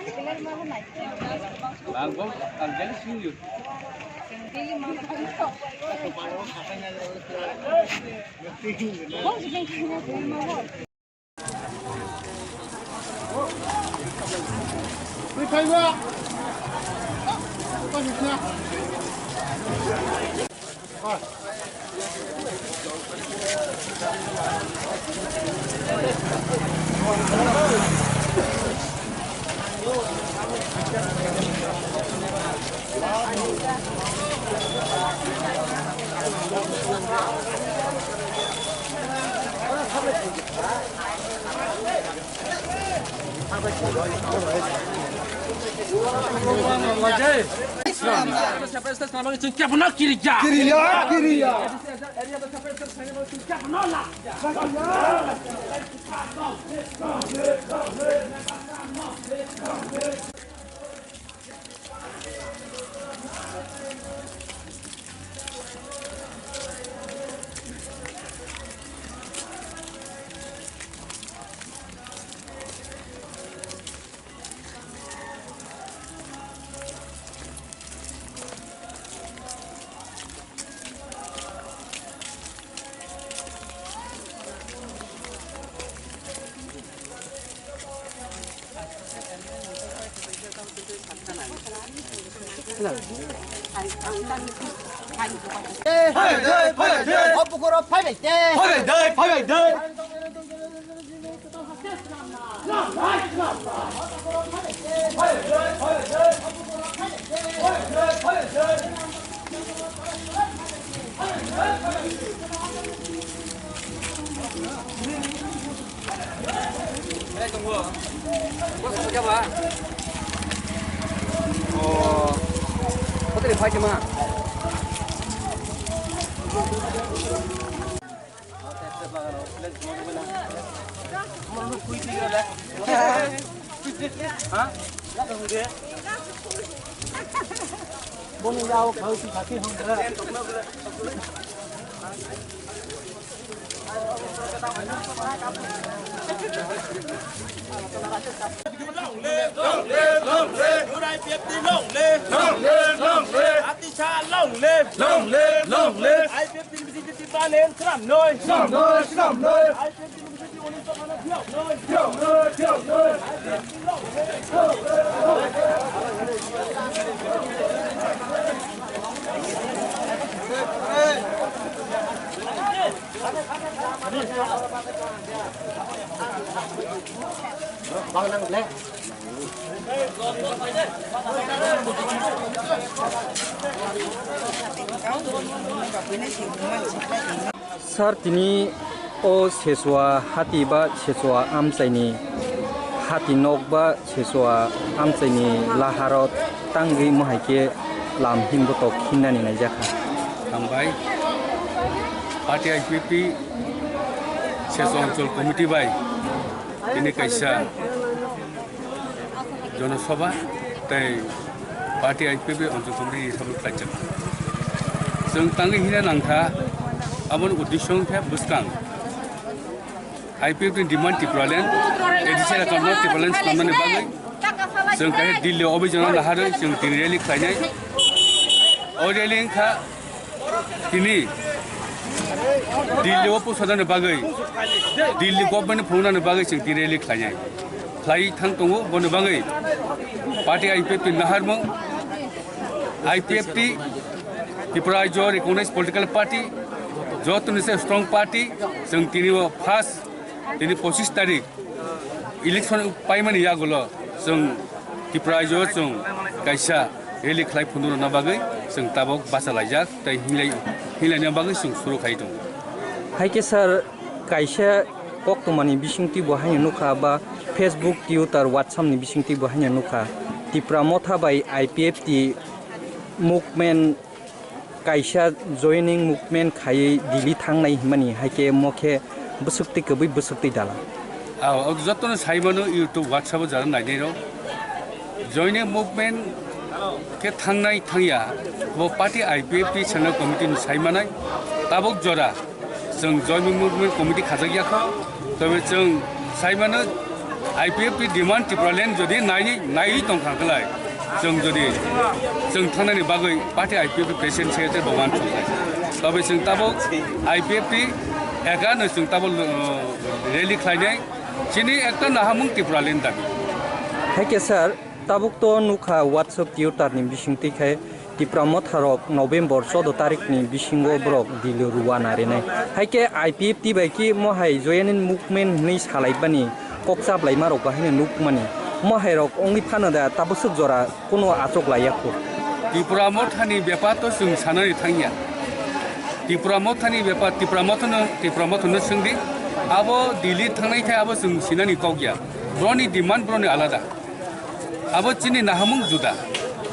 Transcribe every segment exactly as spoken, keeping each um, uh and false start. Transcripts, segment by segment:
Phaibai de, phaibai de. Phaibai de, phaibai de. Long live, long live, long live. Long live, long live. Atisa long live. Long live, long live. I P F T ni bisingtwi Tipra ni swnamnwi. Swnamnwi, swnamnwi. I P F T ni bisingtwi unis dophano phiyoknwi. Phiyoknwi, phiyoknwi. Sir, tini o Sechua hati ba Sechua amchaini hati nok ba Sechua amchaini laharo tangwi mohai khe lam himbotok hinnani naijakha. Hambai. Party I P F T Sechua Anchal Committee bai tini kaisa Jonosabha tei party I P F T Anchal Committee ni samung khlaijak. Chwng tangwi hina nangkha, aboni uddesyo wngkha bwskang I P F T ni demand Tipraland, A D C account no Tipraland swnamnani bagwi chwng kaisa Delhi o obichana naharwi chwng tini rally khlainai. O rally wngkha tini Delhi o pusajani bagwi, Delhi government ni phunuknani bagwi chwng tini rally khlainai. Khlai thang tongo, boni bagwi party I P F T ni naharmung, I P F T, Tripura Rajya Recognized Political Party, jotoni se strong party, chwng tini o first, tini pochis tarik election paimani yagulo chwng Tripura Rajya o chwng kaisa rally khlai phunukna bagwi chwng tabok bachalaijak tei hinglai, hinglaina bagwi chwng suru khai tongo. Hai khe sir, kaisa koktwmani bisingtwi bo haino nukha ba Facebook, Twitter, WhatsApp ni bisingtwi bo haino nukha, Tipra Motha bai I P F T movement kaisa joining movement khaiwi Delhi thangnai hwnmani, hai khe mo khe bwswk twi kwbwi bwswk twi dala. Aw, o jotono sai mano YouTube, WhatsApp o jara nainai rok. Joining movement khe thangnai thangya, bo party I P F T central committee ni sai manai. Tabuk jora chwng joining movement committee khajak ya kho, tobe chwng sai mano I P F T demand Tipraland jodi nai naiwi tongkha khlai, chwng jodi chwng thangnani bagwi party I P F T president secretary bo uansuknai. Tobe chwng tabuk I P F T ekano chwng tabuk, uh, rally khlainai. Chini ekta nahamung Tipraland dabi. Hai khe sir, tabuk to nukha WhatsApp Twitter ni bising twi khai Tipra Motha rok November choudo tarik ni bisingo borok Delhi rwna rinai. Hai khe I P F T bai khe mohai joining movement hwnwi salaibani kok chaplaima rok bo haino nukmani. Mohai rok wngwi phano da tabuk swk jora kuno achuk laiya khu. Tipra Mothani bepar to chwng sanani thangya. Tipra Mothani bepar Tipra Mothano, Tipra Mothano swngdi. Abo Delhi thangnai khe abo chwng sinani kok ya. Broni demand broni alada. Abo chini nahamung juda.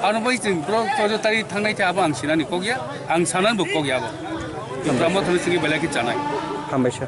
Ano bai chwng bro choudo tarik thangnai khe abo ang sinani kok ya, ang sanani bo kok ya abo. Tipra Mothano swngwi belai khe chanai. Hambai sir.